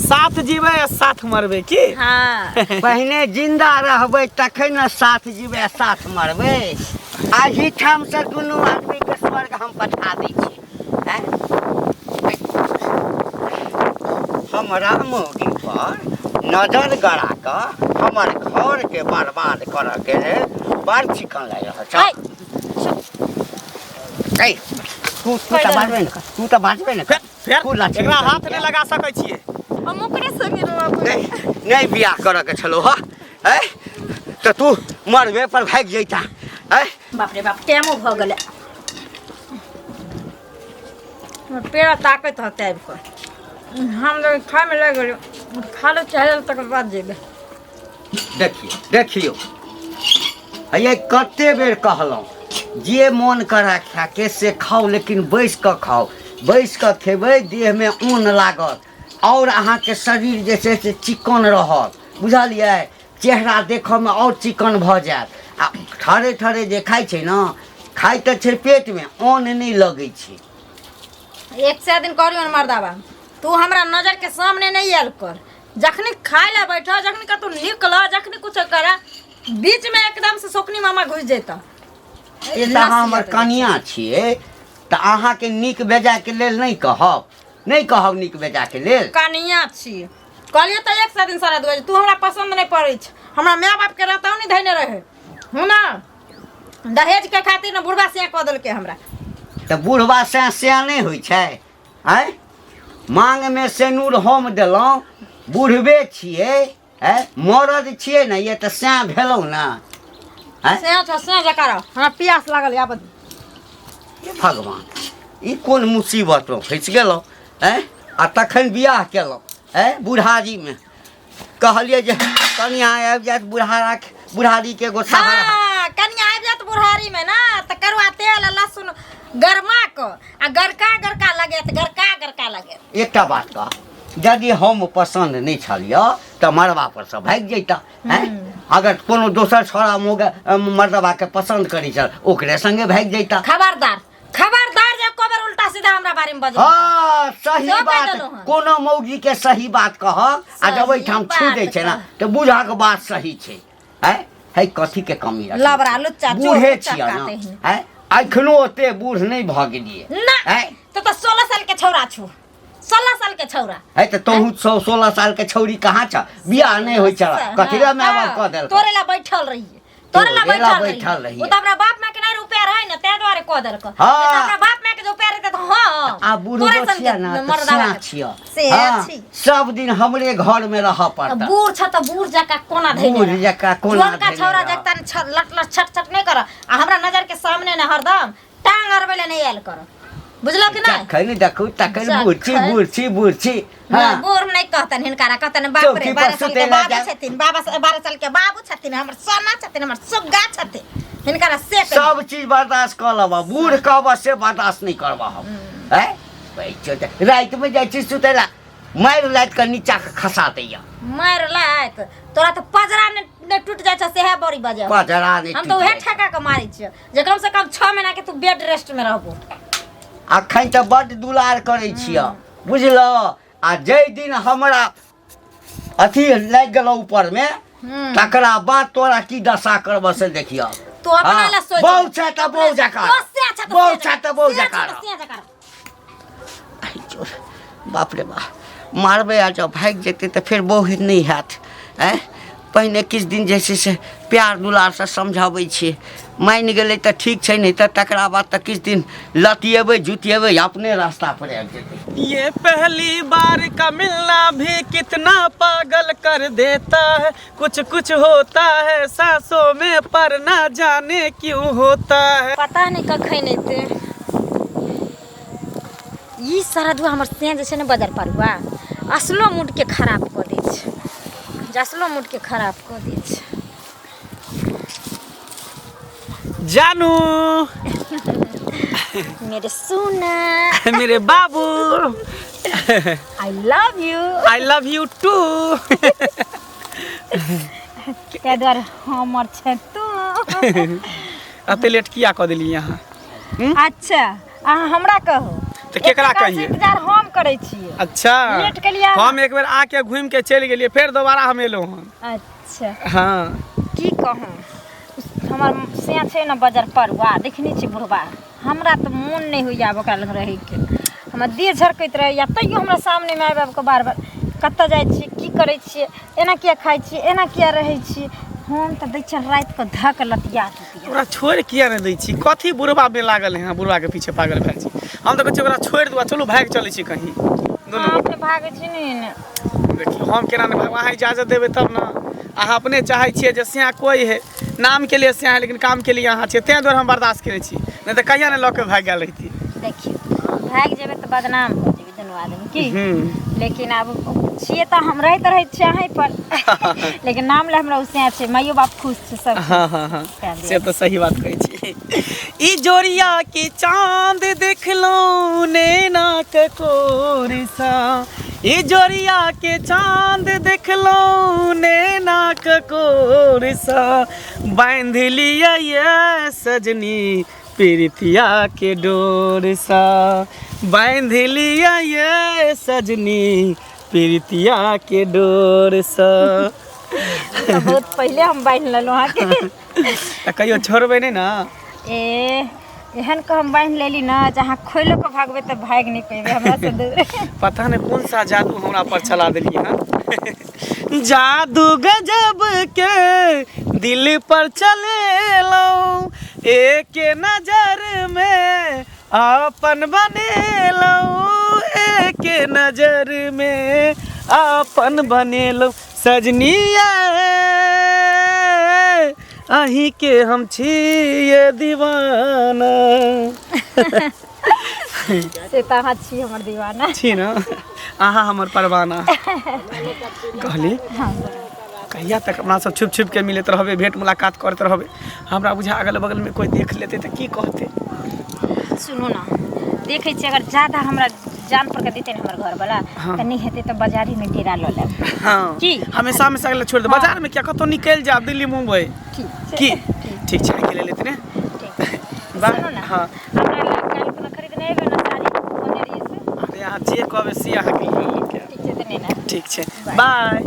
साथ जीबै आ साथ मरबै की? हाँ। पहिने जिंदा रहबै तखन ने साथ जीबै आ साथ मरबै। एहि ठामसँ दुनू आदमीके स्वर्ग हम पठा दै छी। आँय? हमरा मौगी पर नजर गड़ा कऽ हमर घरके बर्बाद करऽके लेल बड़ चिकन लागि रहल छै। ऐ, तू तू तऽ बाजबे ने कर, तू तऽ बाजबे ने कर। फेर तू लाठी एकरा निकालि हाथ के। नहि लगा सकै छियै। हम ओकरे संगे रहबै। नहीं नहीं, बियाह करऽ के छलो ह। ऐ, तऽ तू मरबे पर भागि जैता। ऐ बाप रे बाप, टाइमो भऽ गेलै। हमर पेड़ ताकैत होतै आबि कऽ। हम लोग खायमे लागि गेलियै, खा लो चाहे तकर बाद जेबै। देखियौ देखियौ, हैया कते बेर कहलहुँ, जे मोन करा खाके से खाउ, लेकिन बैस कऽ खाउ। बैस कऽ खेबै, देहमे ऊन लागत आओर अहाँके शरीर जे छै से चिकन रहत, बुझलियै? चेहरा देखऽमे आओर चिकन भऽ जायत। आ ठरे ठरे जे खाइ छै ने, खाइ तऽ छै पेटमे, अन्न नहि लगै छै। एक से दिन करियो मर्दाबा, तू हमरा नजर के सामने नहीं आयल कर। जखनी खाय ला बैठ, जखनी कतौ निकल, जखनी कुछ कर, बीच में एकदम से सोकनी मामा घुस जेता। ई तऽ अहाँ हमर कनिया छियै, तऽ अहाँके नीक बेजायके लेल नहि कहब, नहि कहब नीक बेजायके लेल। कनिया छी कहलियै तऽ एक सए दिन सारा दुआरे तू हमरा पसन्द नहीं पड़ै छै। हमरा माय बाप के रहता नहीं धैने रहे हूँ ना, दहेज के खातिर ने बुढ़बा से कऽ देलकै हमरा। तऽ बुढ़बा सैं सैं नहि होइ छै? आँय, माँगमे सेनूर हम देलहुँ, बुढ़बे छियै, आँय, मरद छियै ने, ये तऽ सैं भेलहुँ ने। आँय? सैं छौ, सैं जकाँ रह। हमरा प्यास लागल, आब। हे भगवान, ई कोन मुसीबतमे फँसि गेलहुँ? आँय, आ तखन बियाह केलहुँ, आँय, बुढ़ारीमे। कहलियै जे कनिया आबि जायत, बुढ़ारा बुढ़ारीके एगो सहारा। हाँ, कनिया आबि जायत बुढ़ारी में ना, तऽ करुआ तेल आ लहसुन गरमा कऽ आ गरका गरका लगेत, गरका गरका लगेत। एकटा बात कह, यदि हम पसन्द नहि छलियै तऽ मड़बा पर से भागि जैता। हैं, अगर कोनो दोसर छोड़ा मोगा मर्दबा के पसन्द करै छल, ओकरे संगे भागि जैता। खबरदार, खबरदार जे एको बेर उल्टा सीधा हमरा बारे में बजल। हाँ, सही से कहि बात। देलहुँ हन। कोनो मौगी के सही बात कह आ जब सही एहिठाम छू बात दै छै ने कह। तऽ बुझक बात सही छै। हैं, है कथी के कमी रखै लबड़ा छै? लुच्चा, चोर बूढ़े लुच्चा छियै काते ने ही। हैं, एखनो ओते बूढ़ नहि भऽ गेलियै। ना। हैं? तो 16 साल के छौड़ा छू, 16 साल के छौड़ा। है तऽ तोहू 16 साल के छौड़ी कहाँ छ? बियाह नहि होइ छल, कथी लए माय बाप कऽ देलकौ? तोरे ला बैठल रहिए, तोरे ला तोरे ला बैठल बैठल रहिए। रहिए। ओ तऽ हमरा बाप माय के नहि रुपया रहे ने, ताहि दुआरे कऽ देलकौ। हाँ। नहि तऽ हमरा बाप माय के जो रुपया रहते तऽ हाँ, आ बूढ़ो तोरे सन छियै के ने तऽ मर्दावा सियाँ के। छियै। से हाँ, छी। सब दिन हमरे घर में रहऽ तऽ पड़तै। बूढ़ छ तऽ बूढ़ जकाँ कोना धैने बूढ़ रह। जकाँ कोना जुअनका धैने छौड़ा रह। जकाँ ने लट लट छट छट नहि कर आ हमरा नजर के सामने ने हरदम टांग अड़बै लए नहि आयल कर, बुझलौ कि नहि? जखन देखू तखन जखन। बूढ़ी बूढ़ी बूढ़ी। नहि, हाँ। बूढ़ नहि कहतनि हिनकारा, कहतनि बाप रे, चौकी पर 12 साल के सुतै लए बाबू जायब। छथिन, बाबा 12 साल के बाबू छथिन, हमर सोना छथिन, हमर सुग्गा छथिन, हिनकारा से कहि। सब चीज बर्दाश्त कऽ लेबऽ, बूढ़ कहबऽ से बर्दाश्त नहि करबऽ हम। हैं, रातिमे जाइ छी सुतै लए, मारि लाति कऽ नीचा के खसा दैया। मारि लाति तोरा तऽ पजरा ने टूटि जाइ छौ, सेहे बड़ी बजे। पजरा नहि हम तऽ टूटि उहे जाइ छै। ठेका के मारै छियै जे कम से कम 6 महीना के तू बेड रेस्ट में रहबो। अखन तऽ बड्ड दुलार करै छियै, बुझलऽ? आ जाहि दिन हमरा अथी लागि गेलौ ऊपरमे, तकरा बाद तोरा की दशा करबऽ से देखियऽ। तू अपना हाँ, ला सोच। बहु छै तऽ बहु जकाँ तो से अच्छा तऽ बहु से छै तऽ बहु से जकाँ अच्छा तऽ से जकाँ। आई चोर, बाप रे बाप, मारबै आ जब भागि जेतै तऽ फेर बहु नहि हैत। आँय, पहिने किछु दिन जे छै से प्यार दुलारसँ समझाबै छियै, मानि गेलै तऽ ठीक छै, नहि तऽ तकरा बाद तऽ किछु दिन लतियेबै जुतियेबै, अपने रास्ता पर आबि जेतै। ये पहली बार का मिलना भी कितना पागल कर देता है, कुछ कुछ होता है सांसों में पर ना जाने क्यों होता है। पता नहीं कखन एतै ई सरदुआ। हमर से जे छै ने बजर परुआ, असलो मूडके खराब कऽ दै छै, जे असलो मूडके खराब कऽ दै छै। जानू। मेरे सोना। मेरे बाबू। I love you. I love you too. ताहि दुआरे हमर छै तू। एते लेट किया कऽ देलियै अहाँ? अच्छा, अहाँ हमरा कहू। तऽ केकरा एते काल से कहियै? इंतजार हम करै छियै। अच्छा। लेट के लिए। हम एक बेर आके घूमि के चलि गेलियै, फेर दोबारा हम एलहुँ हन। अच्छा। हाँ। की कहूँ, हमर से छै ने बजर परुआ देखने छी बुढ़बा, हमरा तऽ मोन नहि होइए आब ओकरा लग रहैके। हमर देह झरकैत रहैए, तैयो हमरा सामनेमे आबि आबि कऽ बार बार कतऽ जाइ छियै, की करै छियै, एना किया खाइ छियै, एना किया रहै छियै। हम तऽ दै छियै रातिके धऽ कऽ लतिया देतियै। ओकरा छोड़ि किया नहि दै छी? कथी बुढ़बा में लागल है? बुढ़बा के पीछे पागल भेल छी। हम तऽ कहै छी ओकरा छोड़ि दू आ चलू भागि चलै छी कहीं दुनू। अहाँ अपने भागै छी ने एने। देखियौ, हम केना नहि भागब? अहाँ इजाजत देबै तब ने। अहाँ अपने चाहै छियै जे सियाँ कोइ है, नाम के लिए सियाँ है, लेकिन काम के लिए अहाँ छियै, ताहि दुआरे हम बर्दाश्त केने छी, नहि तऽ कहिया नहि लऽ के भागि गेल रहिती। देखियौ, भागि जेबै तऽ बदनाम हो जेबै दुनू आदमी की। लेकिन आब छियै तऽ हम रहैत रहैत छियै अहीं पर, लेकिन नाम लए हमरा उसे छै, माइयो बाप खुश छै सब। हाँ हाँ हाँ, से तऽ सही बात कहै छी। ई जोरिया के चांद देखलहुँ नैना के कोरसा, ई जोरिया के चांद देखलहुँ नैना के कोरसा, बांधि लिअ ये सजनी प्रीतिया के डोरसा, बांधि लिअ ये सजनी प्रीतिया के डोरसा। तऽ बहुत पहिले हम बान्हि लेलहुँ अहाँके। तऽ कहियो छोड़बै नहि ने? ए, एहन के हम बान्हि लेली ने जे अहाँ खोलो के भागबै तऽ भागि नहि पेबै हमरा से दूर। पता नहि कोन सा जादू हमरा पर चला देलियै हन, जादू गजब के दिल पर चलेलहुँ, एक नजर में अपन बनेलहुँ, एक नजर में अपन बनेलहुँ सजनिया, अहीं के हम छियै दीवाना। से तऽ अहाँ छी हमर दीवाना। छी ने अहाँ हमर परवाना। कहली कहिया तक अपना सब छुप छुप के मिलैत रहबै, भेंट मुलाकात करैत रहबै? हमरा बुझा अगल बगल में कोई देख लेतै तऽ की कहतै? सुनू ने, देखै छियै अगर ज्यादा हमरा जान पर के देतै ने हमर घरवाला। हाँ। तऽ नहि हेतै तऽ बाजारीमे डेरा लऽ लेब। हाँ। की? हमेशा हमेशा के लिए छोड़ दे। हाँ। बाजार में क्या, कतौ निकलि जायब दिल्ली मुंबई। ठीक छै। की ठीक छै, आइके लेल इतने। ठीक। बाय। सुनू ने। हाँ। हमरा लए काल्हि खुना खरीदने एबै ने साड़ी बजरिए से? अरे, अहाँ जे कहबै से अहाँके लिए लऽ के आयब। ठीक छै तऽ नहि ने। ठीक छै, बाय।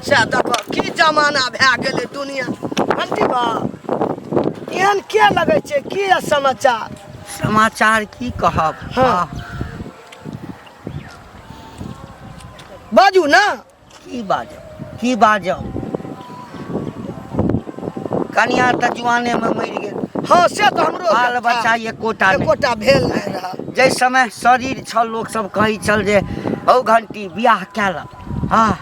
सएह देखऽ की जमाना भए गेलै दुनिया। घंटी बा एहन किया लगै छै? की यऽ समाचार? समाचार की कहब? हाँ। बाजू ने। की बाजब, की बाजब? कनिया तऽ जुआनेमे मरि गेल। हाँ, से तऽ हमरो बाल बच्चा एकोटा नहि। एकोटा भेल नहि रहल। जाहि समय शरीर छल, लोक सब कहै छल जे हौ घंटी, बियाह कए लऽ। हँ,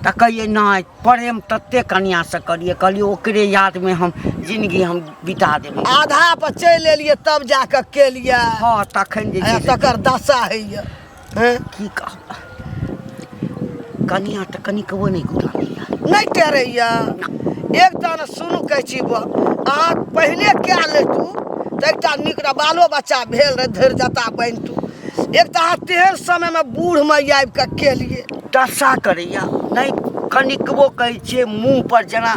तऽ कहियै नहि, प्रेम तते कनियासँ करियै, कहलियै ओकरे यादमे हम जिंदगी हम बिता देबै। आधा पर चलि एलियै तब जाकऽ केलियै। हँ, तखन जे छै से तकर दशा होइए हैं? की कहब, कनिया तऽ कनिकबो नहि गुदानैया। नहि टेरैया एकटा ने। सुनू, कहै छी बा, अहाँ पहिले कए लेतू तऽ एकटा नीक रह बालो बच्चा भेल रहै, धरि जता बनितू। एक तऽ अहाँ तेहन समयमे बूढ़मे आबि कऽ केलियै। दशा करैया नहि कनिकबो। कहै छियै, मुँह पर जेना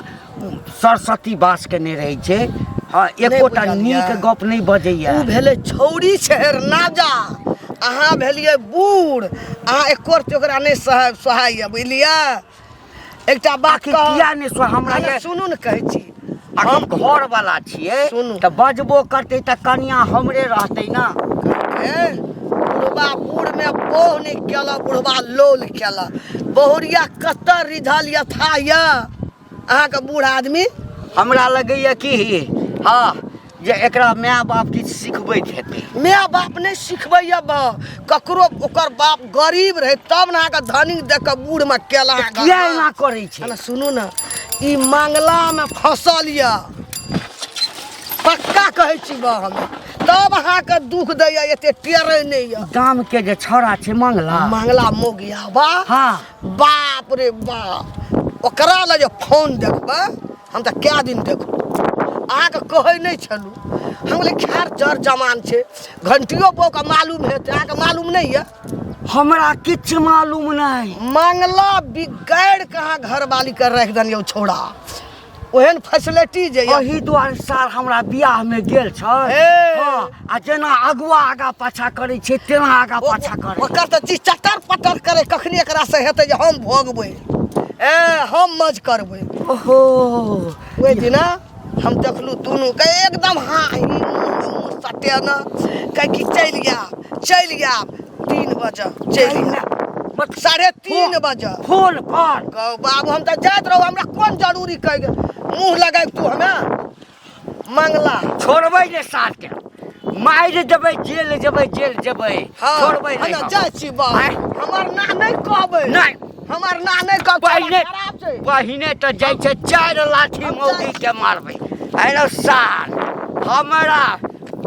सरस्वती वास केने रहै छै। हँ, एकोटा बुझलियै। नीक गप नहि बजैया। ओ भेलै छौड़ी छेर नाजा, अहाँ भेलियै बूढ़। अहाँ एको रत्ती ओकरा नहि सह सोहाइए, बुझलियै? एकटा बात आखिर कहब। किया नहि सोहा हमरा? अरे सुनू ने, कहै छी। हम घर वाला छियै। सुनू। तऽ बजबो करतै तऽ कनिया हमरे रहतै ने। ए, बुढ़बा बूढ़मे बोह नहि केलक, बुढ़बा लोल केलक। बहुरिया कतऽ रिझल यथा यऽ अहाँके बूढ़ आदमी? हमरा लगैया कि हँ, जे एकरा माय बाप किछु सिखबैत हेतै। माय बाप नहि सिखबैया बा ककरो। ओकर बाप गरीब रहै तब ने अहाँके धनी देख कऽ बूढ़मे केला। किया एना करै छै? ना, सुनू ने, ई मांगलामे फसल यऽ, पक्का कहै छी बा हम। तब अहाँके दुख दैया, एते टेरै नहि यऽ। गाम के जे छौड़ा छै मंगला। मांगला मोगिया बा। हाँ। बाप रे बाप, ओकरा लए जे फोन देखबै, हम तऽ कए दिन देखलहुँ, अहाँके कहै नहि छलहुँ। हम कहलियै खैर, जर जमान छै, घंटियो बौके मालूम हेतै। अहाँके मालूम नहि यऽ? हमरा किछु मालूम नहि। मांगला बिगाड़ि कऽ अहाँ घरवालीके राखि देलियै छौड़ा। ओहन फैसिलिटी जे यऽ एहि दुआरे सार हमरा बियाह में गेल छै। हे। हँ, आ जेना अगुआ आगा पाछा करै छै तेना आगा पाछा करै। ओकर तऽ चीज चटर पटर करे, कखनी एकरा से हेतै जे हम भोगबै, ए हम मज करबै। ओहो, ओहि दिना हम देखलू दुनू के एकदम हाँ ही मुँह सटेना, कह कि चलि आयब चलि आयब, 3 बजे चलि आयब, 3:30 बजे फोन पर। कहू बाबू हम तऽ जाइत रहू, हमरा कोन जरूरी कहि गेल मुँह लगाबि तू हमे मंगला। छोड़बै ने सार के, मारि देबै, जेल जेबै, जेल जेबै। हाँ, छोड़बै नहि। हम जाइ छी बाबू, आँय? हमर ना नहि कहबै। नहि। हमर ना नहि कहबै। पहिने खराब छै। पहिने तऽ जाइ छै 4 लाठी हम मौगी जाइ के मारबै। आइलो सार हमरा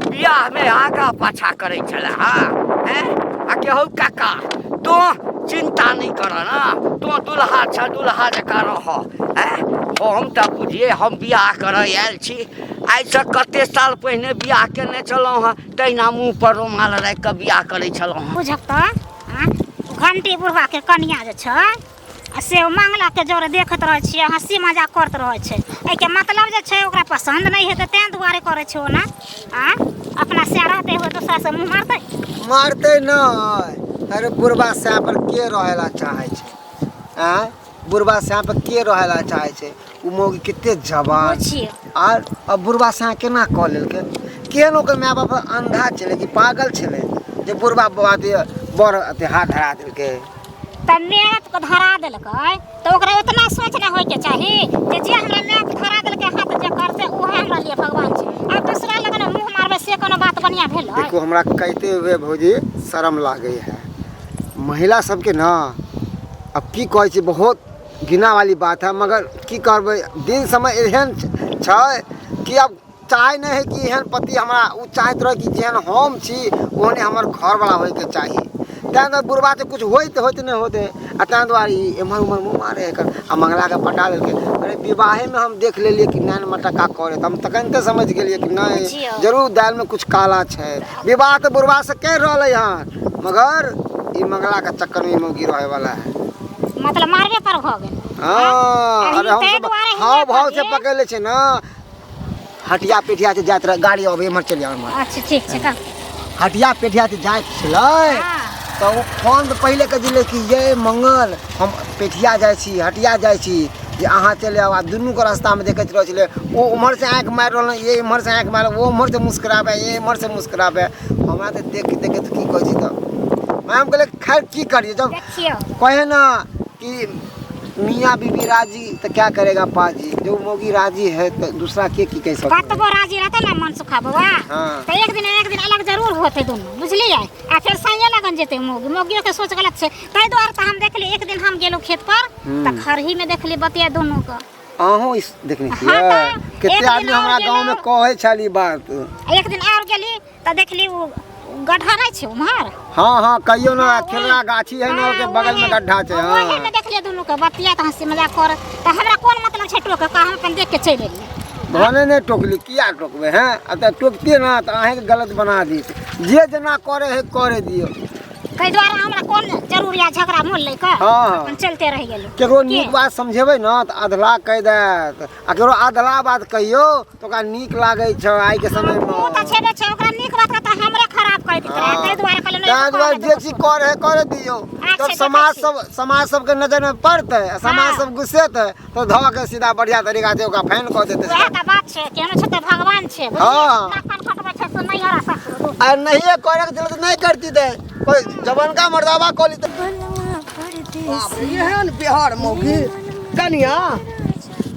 बियाह में आगा पाछा करै छलै। हाँ, हैं? आ केहू काका तू चिंता नहीं कर ना, तू दुल्हा छ, दुल्हा जकाँ रह। हैं? हम तऽ बुझिए हम बियाह करऽ आयल छी, आइसँ कते साल पहिने बियाह केने छलहुँ हँ, तहिना मुँह पर रुमाल राखि कऽ बियाह करै छलहुँ हँ। बुझक तऽ आँ, घंटी बुढ़वा के कनिया जे छै आ से ओ मंगला के जरे देखैत रहै छियै, हँसी मजाक करैत रहै छै। एहिके मतलब जे छै ओकरा पसन्द नहि हेतै तें दुआरे करै छै ओना। आँ, अपना से रहते हुए दोसरा से मुँह मारतै? मारतै नहि। अरे बुढ़बा सैं पर के रहै ला चाहै छै? आँय, बुढ़बा सैं पर के रहै ला चाहै छै? ओ मौगी कते जवान। बुझियौ। आर अब बुढ़बा सैं केना कऽ लेलकै? केहन ओकर माय बाप अंधा छलै कि पागल छलै जे बुढ़बा अथी बड़ अथी हाथ धरा देलकै? तऽ माय बापके धरा देलकै तऽ ओकरा उतना सोच नहि होइके चाही जे जे हमरा माय बाप धरा देलकै हाथ जे करतै उएह हमरा लिए भगवान छै। आब दोसरा लग ने मुँह मारबै से कोनो बात बढ़िआँ भेलै? देखो हमरा कहते हुए भौजी शर्म लागै है। महिला सबके ना अब की कहै छी, बहुत घृणा वाली बात है, मगर की करबै, दिन समय एहन छै कि अब चाहे नहि है कि एहन पति हमरा, ओ चाहैत रहै कि जेहन हम छी ओहने हमर घरवला होइके चाही। तैँ दुआरे बुढ़बा तऽ किछु होइत होइत नहि होतै, आ तैँ दुआरे ई एम्हर ओम्हर मुँह मारै एकर आ मङ्गलाके पटा लेलकै। अरे विवाहेमे हम देख लेलियै कि नैन मटक्का करै, तऽ हम तखन तऽ समझ गेलियै कि नहि बुझियौ। जरूर दालिमे किछु काला छै। विवाह तऽ बुढ़बासँ करि रहलै हन, मगर ई मंगलाके चक्करमे ई मौगी रहैवला है। मतलब मारबे पर भऽ गेल। हाँ, अरे हम ताहि सब दुआरे हाव हिनका भाव से कहलियै। पकड़ ले छै ना, हटिया पेठिया से जाइत रह, गाड़ी अबै एम्हर चलि जाउ एम्हर। अच्छा ठीक छै कह। हटिया पेठिया से जाइत छलै हाँ। तऽ ओ फोन तऽ पहिले कह दिलै कि ये मंगल हम पेठिया जाइ छी, हटिया जाइ छी, जे अहाँ चलि आउ। आ दुनूके रास्तामे देखैत रहै छलै, ओ उम्हरसँ आँखि मारि रहल, ये एम्हरसँ आँखि मारि, ओ उम्हरसँ मुस्कुराबै, ये एम्हरसँ मुस्कुराबै। हमरा तऽ देख देखैत की कहै छी तऽ हम कहलियै खैर की करियै जब देखियौ कहे ना कि मियाँ बीबी राजी तो क्या करेगा पाजी, जो मोगी राजी है तो दूसरा के की कह सकते। कतबो राजी रहते ना मन सुखा बउआ, हाँ। तो एक दिन एक दिन अलग जरूर होते दुनू, बुझलियै? आ फेर संगे लगन जेतै मौगी, मौगियो के सोच गलत छै। ताहि दुआरे तऽ हम देखली एक दिन हम गेलहुँ खेत पर तऽ खरही में देखली बतिया दुनू के। अहूँ इस देखने हाँ छियै? तऽ, कते एक दिन आदमी और हमरा गाँव में गेलहुँ। कहै छल ई बात। एक दिन और गेली तऽ देखली ओ गड्ढा नहि छै उम्हर। हाँ हाँ कहियो ना, हाँ, खेलना गाछी है ना, हाँ, ओके बगल में ओहे- गड्ढा छै। हाँ, ओहे हाँ। में देखलियै दुनू के बतिया तऽ हंसी मजाक कर, तऽ हमरा कोन मतलब छै टोके के, हम अपन देख के चलि एलियै। भने नहि टोकली, किया टोकबै हैं? आ तऽ टोकतियै ना तऽ अहीँके गलत बना दी। जे जेना करे है करे दियौ। ताहि दुआरे हमरा कोन जरूरी है झगड़ा मोल लै के, हाँ, हाँ। अपन चलते रहि गेलहुँ। केकरो के? नीक बात समझेबै ना तऽ अधला कहि देत, आ केकरो अधला बात कहियौ तऽ ओकरा नीक लागै छै आइके समयमे। ओ तऽ छेबे छै, ओकरा नीक बात तऽ हमरे खराब कहि देत रहै, ताहि दुआरे कहलियै नहि, ताहि दुआरे कहबै जे तऽ चीज करे है करे दियौ, अच्छा, तब देखै समाज छी। सब समाज सबके नजरमे पड़तै, आ समाज हाँ। सब गुस्सेतै तऽ धऽ के सीधा बढ़िया तरीका से ओकरा फाइन कऽ देतै। वएह तऽ बात छै, केहनो छै तऽ भगवान छै, बुझलियै? हाँ। नाक कान कटबै छै से नैहर आ ससुर दुनू। आ नहिए करे के छलै तऽ नहि करती तऽ कोइ जवनका मर्दाबा कऽ लीतै। बाप रे, एहन बिहार मौगी कनिया,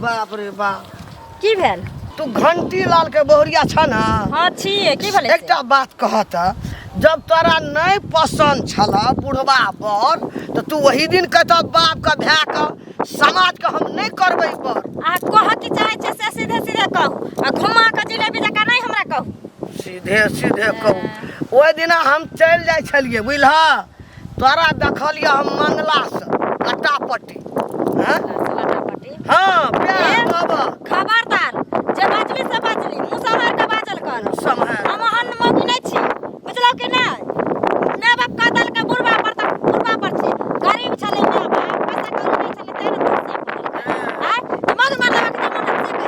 बाप रे बाप। की भेल? तू घंटी लाल के बहुरिया छ ना? हाँ छियै। की भेलै से? एकटा बात कह तऽ, जब तोरा नहीं पसंद छल बुढ़वा बर तऽ तू वही दिन कहता बाप के भाय के समाज के हम नहीं करबै बर। अहाँ कहऽ की चाहै छियै से सीधे सीधे कहू, आ घुमा कऽ जिलेबी जकाँ नहि हमरा कहू। सीधे सीधे कहू। ओहि दिना हम चलि जाइ छलियै बुझलह, तोरा देखलियै हम मंगला से लट्टा पट्टी। हाँ? लट्टा-पट्टी? हाँ, प्यार बाबा। खबरदार जे बाजली से बाजली, मुँह सम्हार के बाजल कर। सम्हार। हम ओहन मौगी नहि छी, बुझलौ कि नहि? माय बाप कह देलकै बुढ़बा पर तऽ बुढ़बा पर छी। गरीब छलै माय बाप, पैसा कौड़ी नहि छलै, तेँ ने तुलसी भऽ गेलकै। आँय, तऽ मौगी मर्दाबा के जे मन हेतै से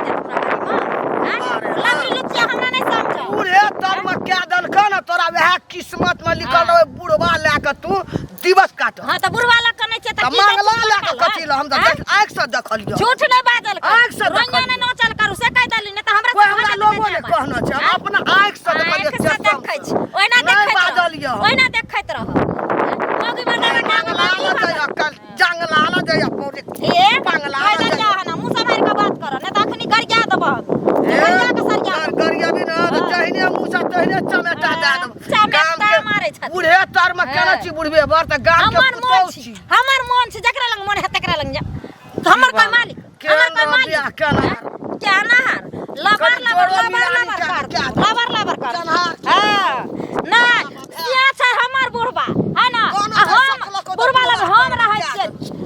काटल। हां त बुढ़वा लग कनै छै त तऽ की मंगला जाति लए कऽ काटल, कथी लए हम तऽ आँय? आँखि से देखलियौ। झूठ नहीं बाजल कर। आँखि से रोइयाँ देखलियौ। ने नोचल करू से कहि देली नहीं त हमरा कोइ हमरा लोगो ने कहना छै, हम अपना आँखि से देखलियै। आँखि से देखै छी, ओहिना नहि देखैत बाजल रह, यऽ। ओहिना देखैत रह। मौगी मर्दावा के आगे जंगला की लऽ भऽ जाइए कल, जंगला लऽ जाइए पौड़ी। ए बंगला कहि लऽ देलियै जाइए। हन मुँह सम्हारि कऽ बात कर, नहीं त अखनी गरिया देबह। गरिया के सरिया देबह। गरियाबी ना तऽ जहिने मुँह से तहिने चमेटा दए देब। चमेटा गाम के मारै छथिन। बूढ़े तर मे केना छी बुढ़बे बर तऽ गाम के हमर मोन पुतोहु छी, छी। हमर मोन छी, जकरा लग मोन है तकरा लग जा। हमर कोई मालिक, हमर कोई केना मालिक बियाह केना? केना हार लबर कनि लबर जोरो लबर मिलानी लबर क्या कर क्या लबर लबर कर। केनहार छी। हां नहीं सिया छै हमर बुढ़बा है ना, कोना आ छै हम सकलक ओतऽ बुढ़बा लग बुढ़बा हम रहै क्या छियै।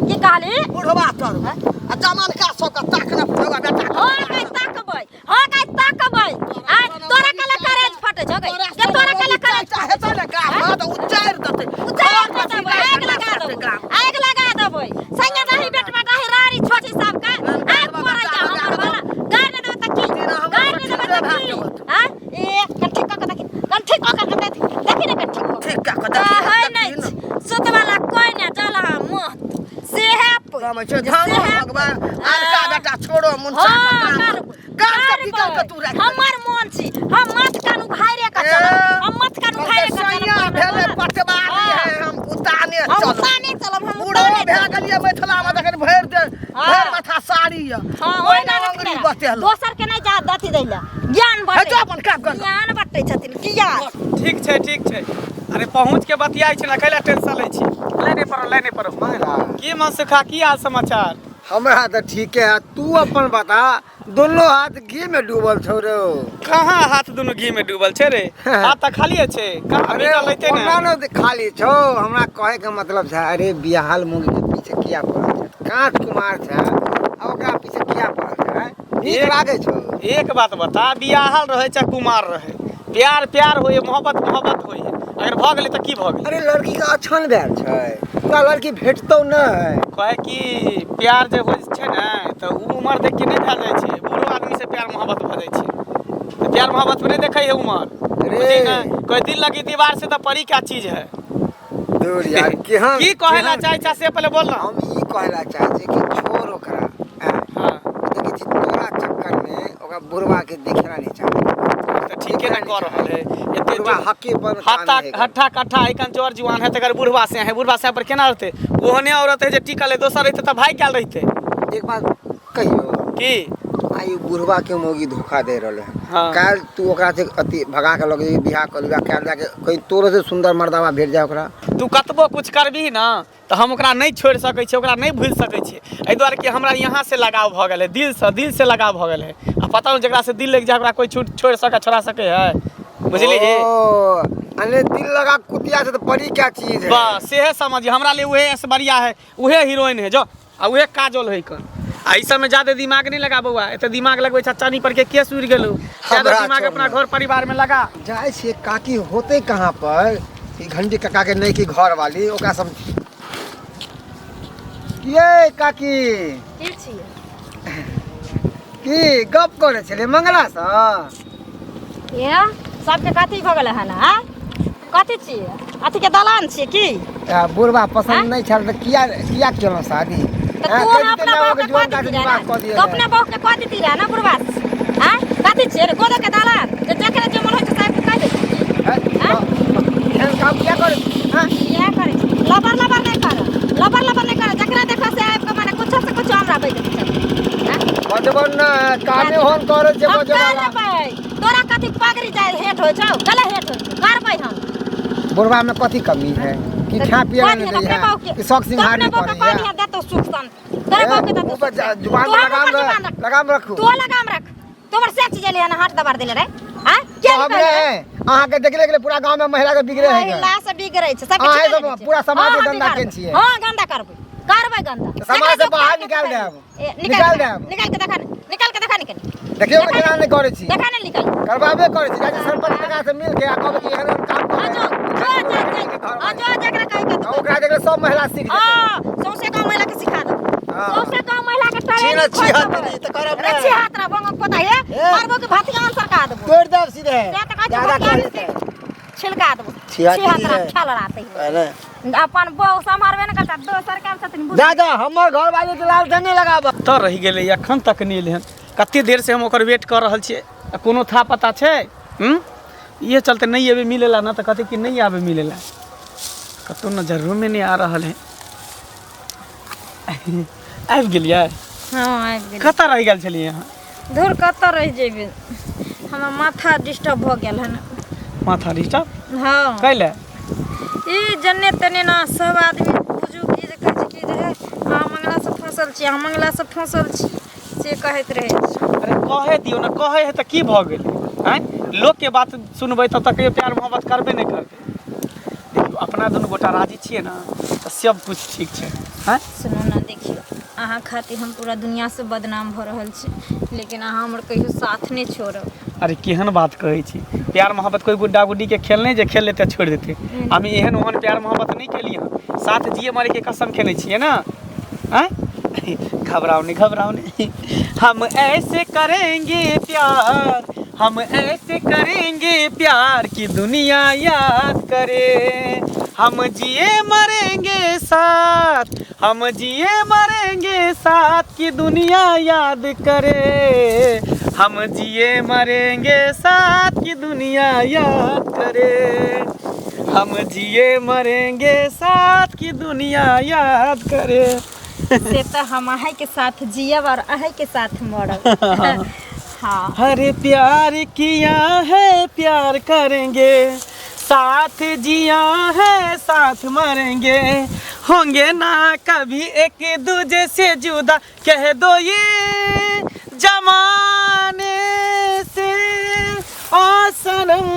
की कहली? बुढ़वा तर आ जमानका सबके ताकने बुढ़वा बेटा के। हां कै ताकबै, हां कै ताकबै। आ तोरा कला करेज फटे छौ गै, के तोरा कला करेज हेतै ने गाम मे तऽ उचारि देतै। उचारि देबै, आगि लगा देबै, आगि लगा देबै। संगे रही बेटवा रही रारी छोटी साहब के आगि पड़ै जा हमर वाला। गारि नहि देबै तऽ की, गारि नहि देबै तऽ की? आँ ए कंठी कऽ के देखी, कंठी कऽ के देखी, देखी ने कंठी कऽ के। ठीक कऽ कऽ देखी, कहै देखी नहि ने। सुतवाला कोइ नहि चल अहाँ मुँह सेहे पे। गामै छै धामो भगवान आनका बेटा छोड़ो मुनसा हाँ, के गाम करबै, गाम के बिकल के तू राखि। हमर मोन छी, हम मत कान उघाइरे के चलब, हम मत कान उघाइरे के चलब। सैया भेलै पटवारी है, हम उताने हम चलब। उताने चलब, हम बूढ़ो उताने भए चलब। गेलियै मिथिला मे तखन भरि दे हाँ। भरि माथा साड़ी यऽ। हाँ, ओहिना ओहिना अंगुरी रखने। बतेलहुँ। दोसर के नहीं जा अथी दै लए ज्ञान हे बटै, जो अपन काम कर। ज्ञान बटै छथिन किया? ठीक छै, ठीक छै। अरे पहुँच के बतियाइ छी ने, कैला टेंशन लै छी? लाइने पर, लाइने पर। मंगला की मनसुखा, की हाल समाचार? हमरा तऽ ठीके है, तू अपन बता। दोनों हाथ घी में डूबल छौ रे। कहाँ हाथ दुनू घी में डूबल छै रे? हाथ तऽ खालिए छै, कहाँ अरे भीजल रहतै ने। ओना ने खाली छौ, हमरा कहे के मतलब छै, अरे बियाहल मुंगी के पीछे किया पड़ल छै? कांच कुमार छै आ ओकरा पीछे किया पड़ल छै? नीक लागे छौ? एक बात बता, बियाहल रहै चाहे कुमार रहै, प्यार प्यार होइए, मोहब्बत मोहब्बत होइए। अगर भऽ गेलै तऽ की भऽ गेलै? अरे लड़की के अछन भेल छै, तोरा लड़की भेटतौ नहि। कहै कि प्यार जे होइ छै ने तऽ ओ उमर देख के नहि भए जाइ छै, बूढ़ो आदमी से प्यार मोहब्बत भऽ जाइ छै। तऽ प्यार मोहब्बत में नहि देखै है उमर। अरे। बुझली ने, कहै दिल लगी दीवार से तऽ परी क्या चीज है। दूर यार, केहन की कहै ला केहन- चाहै छै से पहिले बोल ना। हम ई कहै ला चाहै छियै कि छोड़ ओकरा। आँय, हाँ देखै छी तोरा चक्कर में ओकरा बुढ़वा के देखेला नहीं चाहै। तऽ ठीके ने कह रहल है एते। बुढ़वा हकी पर हट्टा हट्ठा कट्ठा एखन जर जुआन है, तकर बुढ़वा से है, बुढ़वा से पर केना रहतै? ओहने औरत है जे टिकल है, दोसर रहतै तऽ भागि गेल रहितै। एक बात कहियो? की? आई बुढ़वा के मौगी धोखा दे रहले है। हाँ। काल्हि तू ओकरा से अथी भगा के लग जेबही, बियाह कर लिबा, काल्हि जाके कहीं तोरो से सुंदर मर्दावा भेट जाए ओकरा। तू कतबो कुछ करबही ना तऽ हम ओकरा नहि छोड़ि सकै छियै, ओकरा नहि भूलि सकै छियै, एहि दुआरे कि हमरा यहाँ से लगाव भऽ गेल है, दिलसँ, दिल से लगाव भऽ गेल है। आ पता नहि जकरा से दिल लागि जाए ओकरा कोइ छूट छोड़ि सकै, छोड़ा सकै है? बुझलिही? ओ अने दिल लगा कुतिया से तो बड़ी क्या चीज है। बस सेहे समझिए, हमरा लिए उहे ऐश्वर्या है, उहे हीरोइन है जो आ उहे काजल है कन। आ ई सबमे ज्यादा दिमाग नहीं लगा बौआ, एते दिमाग लगबै छै चानी पर के केस उड़ि गेलौ। ज्यादा हमरा दिमाग छोड़ अपना ना। घर परिवार में लगा। जाइ छियै काकी होते कहाँ पर ई घंटी काका के नहीं की घर वाली ओकरा सब ये काकी की छियै? की गप करै छलै मंगला सँ? ये सबके कथी भऽ गेलै हन? आँय कथी छियै? अथी के दलान छियै की? आ, बुढ़वा पसंद हाँ? नहीं छल तऽ किया किया केलहुँ शादी? तऽ हाँ, तू कहि अपना दितै बहू माय के बापके जुआन कह काटी देती विवाह रहे कऽ ने, दिअ। तो अपना बहू के कह देती रहे ना बुढ़वा से? आँय कथी छियै रे गोदो के दलान जे जकरा जे मन होइ छै साहब के कहि दै छै की? हैं? हाँ? एहन काम किया करै हाँ? इएह करै छै। लबर लबर नहि कर, लबर लबर नहि कर, जकरा देखऽ से आबि कऽ माने कुछो से कुछो हमरा बैठ दै छै। आँय? बजबन ना कामे होन करै छै हम बजै वाला। करबै तोरा कथी पगड़ी जाय हेठ होइ छौ, गले हेठ होइ छौ, करबै हम। बुढ़वा में कथी कमी है कि खा पिए कह नहीं दिहन दै अपने है बहू के, कि शौक तो सिंगार अपने नहीं बहू के करै कह है? दिहन देतौ सुख शांति, तोरा बहू के देतौ ऊपर सुख शांति। जुबान तोरा लगाम मुँह पर जुबान रख। लगाम रखू। तो लगाम रख, तोहर से चीज एलै हन हाथ दबार देले रे। आँय तो के हमरे है अहाँ के देखले के पूरा गांव में महिला के बिगड़े है। महिला से बिगड़ै छै सब। अहाँ सब पूरा समाज के गंदा केने छियै। हां गंदा करबै, करबै गंदा। समाज से बाहर निकाल देब। ए, निकाल देब। निकाल के देखा ने, निकाल के देखा ने कनी। देखियौ ने केना नहि करै छी। देखा ने निकाल। करबाबे करै छी, जाइ छी सरपंच काका से मिल के आ कहबै कि एहन एहन काम आ करै। जो जो जो जो आ जो जकरा कहि के आ ओकरा देखले सब महिला सीख जेतै। हां सौंसे गांव महिला के सिखा देब। हाँ। सौंसे गांव महिला के छी ने, ट्रेनिंग खोल छिहत्तरी, देबै। तऽ करब रे ने। छिहत्तरा बंगक पता हे ए। मारबो के भातिया आंसर का देबो। तोड़ि देब सीधे। से तऽ कहै छी ज्यादा भतिया करै छिलका देबो। छिहत्तरी छिहत्तरा है। खेल राते। पहले। अपन बहू सम्हारबे ने करता दोसर के छथिन बुझ दादा हमर घर वाली के लाल नहीं लगाब कतऽ रहि गेलै एखन तक नहि एलै हन कते देर से हम ओकर वेट कऽ रहल छियै आ कोनो था पता छै हूँ इहे चलते नहि एबै मिलै ला ना तऽ कहतै कि नहि आबै मिलै ला कतहु नजरोमे नहि आ रहल है आबि गेलियै हँ आबि गेलियै कतऽ रहि गेल छलियै अहाँ धुर कतऽ रहि जेबै हमर माथा डिस्टर्ब भऽ गेल हन माथा डिस्टर्ब हँ कैले ई जन्ने तन्ने ना सब आदमी बुझू कि जे कहै छै कि जे हे अहाँ मंगलासँ फँसल छी अहाँ मंगलासँ फँसल छी से कहैत रहै छै अरे कहे दियौ ने कहे है तऽ की भऽ गेलै आँय लोकके बात सुनबै तब तक कहियो प्यार मोहब्बत करबे नहि करबै देखियौ अपना दुनू गोटा राजी छियै ने तऽ सब कुछ ठीक छै आँय सुनू ने देखियौ अहाँ खातिर हम पूरा दुनिआँसँ बदनाम भऽ रहल छी लेकिन अहाँ हमर कहियो साथ नहि छोड़ब अरे केहन बात कहै छी प्यार मोहब्बत कोइ गुड्डा गुड्डीके खेल नहि जे खेल लेतै छोड़ि देतै हम एहन ओहन प्यार मोहब्बत नहि केलियै हँ साथ जिए मरैके कसम खेने छियै ने आँय घबराओ नहीं घबराओ नहीं हम ऐसे करेंगे प्यार हम ऐसे करेंगे प्यार कि दुनिया याद करे हम जिए मरेंगे साथ हम जिए मरेंगे साथ कि दुनिया याद करे हम जिए मरेंगे साथ कि दुनिया याद करे हम जिए मरेंगे साथ कि दुनिया याद करे से तऽ हम अहाँके साथ जियब और अहाँके साथ मरब हाँ अरे प्यार किया है प्यार करेंगे साथ जिया है साथ मरेंगे होंगे ना कभी एक दूजे से जुदा कह दो ये जमाने से ओ सनम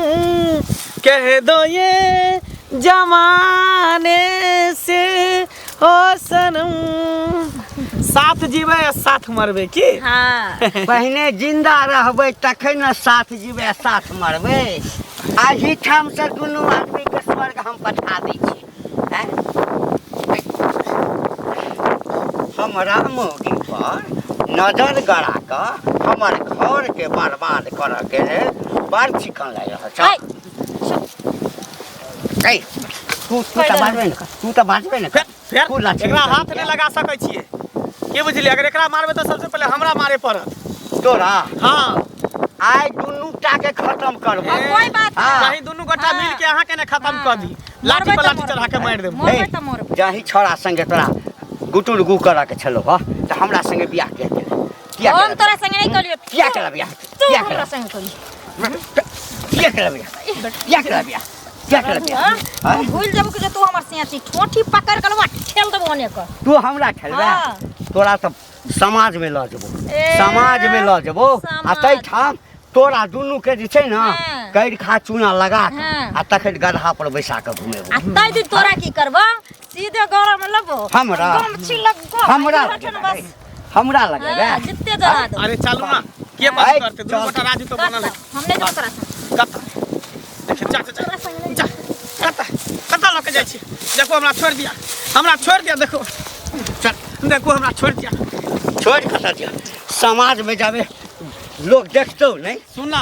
कह दो ये जमाने से ओ सनम साथ जीबै आ साथ मरबै की हाँ पहिने जिंदा रहबै तखन ने साथ जीबै आ साथ मरबै एहि ठामसँ दुनू आदमीके स्वर्ग हम पठा दै छी आँय? हमरा मौगी पर नजर गड़ा कऽ हमर घरके बर्बाद करऽके लेल बड़ चिकन लागि रहल छै ऐ, ऐ, तू तू तऽ बाजबे ने कर तू तऽ बाजबे ने कर फेर तू लाठी एकरा हाथ नहि लगा सकै छियै के बुझलियै अगर एकरा मारबै तऽ सबसे पहिले हमरा मारे पड़त तोरा हाँ आइ दुनू टा के खत्म करबो अब कोई बात हाँ। कहीं दुनू गोटा हाँ। मिल के अहाँ के ने खत्म हाँ। कऽ दी लाठी मरबै पर तऽ लाठी चढ़ा के मारि देब मरबै तऽ मरबै जाहि छौड़ा संगे तोरा गुटुर गु करऽ के छलो ह तऽ हमरा संगे बियाह किया केले किया हम केले? तोरा संगे नहीं करियो किया केला बियाह तू किया हमरा केला संगे करियो किया केला बियाह किया केला बियाह किया केला बियाह हाँ? आँय? भूल जबो कि जे तू हमर सिया छी ठोठी पकड़ के लवा ठेल देबो ओने के तू हमरा ठेलबे हाँ। तोरा तऽ समाज में लऽ जेबो ए, समाज में लऽ जेबो आ समाज। ताहि ठाम तोरा दुनू के जे छै ने हाँ। कैर खा चूना लगा कऽ हाँ। आ तखन गदहा पर बैसा कऽ घुमेबो आ तै दिन तोरा की करबो सीधे गौरव में लेबो हमरा? गमछी लगबो हमरा आ लगेबे बस हमरा लगेबे हाँ, जित्ते जरा दो अरे चलू ना के बात आइ, करते दुनू चल। गोटा राजू तो बनल है हम नहीं जेबो तोरा संग कत देखिए जा जा तोरा संग नहीं जा कत कत लऽ के जाइ छी देखो हमरा छोड़ दिया हमरा छोड़ दिया देखो चल देखो हमरा छोड़ दिया छोड़ कतऽ दिया समाज में जाबे लोग देखतौ नहि सुन ना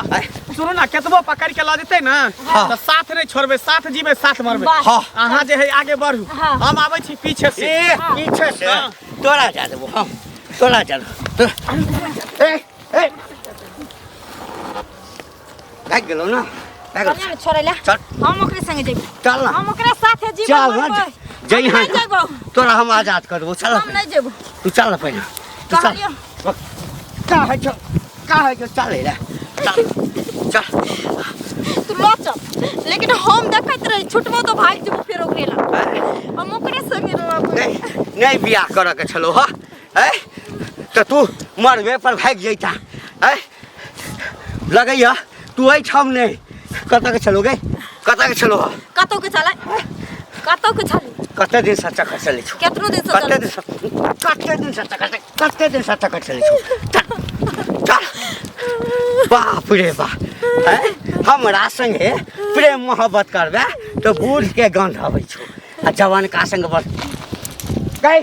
सुनू ना केतबो पकड़ के लऽ जेतै ने हाँ। तऽ साथ नहि छोड़बै साथ जीबै साथ मरबै वाह। हाँ। अहाँ जे है आगे बढ़ू हाँ। हम आबै छी पीछे से ए पीछे से हाँ। तोरा जा देबो हम तोरा जा देबो ए ए भागि गेलौ ना भागि गेलौ कन्या में छोड़ै ला चल। हम ओकरे संगे जेबै चल ना हम ओकरे साथे जीवन चल ना मरबै। जइहा हम नहीं जेबौ तोरा हम आजाद कर देबो चल हम नहीं जेबौ तू चल ना पहिने तू चल कहलियौ का है छौ का है छौ चल रे चल चल तू ल चल लेकिन हम देखैत रही छुटबो तो भागि जेबो फेर ओकरे लग हम ओकरे संगे रहबै नहीं नहीं बियाह करऽ के छलो ह हैं तऽ तू मरबे पर भागि जैता हैं लगैया तू एहिठाम नहि कतऽ के छलो गे कतऽ के छलो ह कतौ के चलै कतौ के चली कते दिन से चक्कर चलै छौ केतनो दिन से कते चलै दिन से कते दिन से चक्कर कते दिन से चक्कर चलै छौ चल चल बाप रे बाप हैं हमरा संगे प्रेम मोहब्बत करबे तऽ बूढ़ के गंध अबै छौ आ जवानका संग बस गई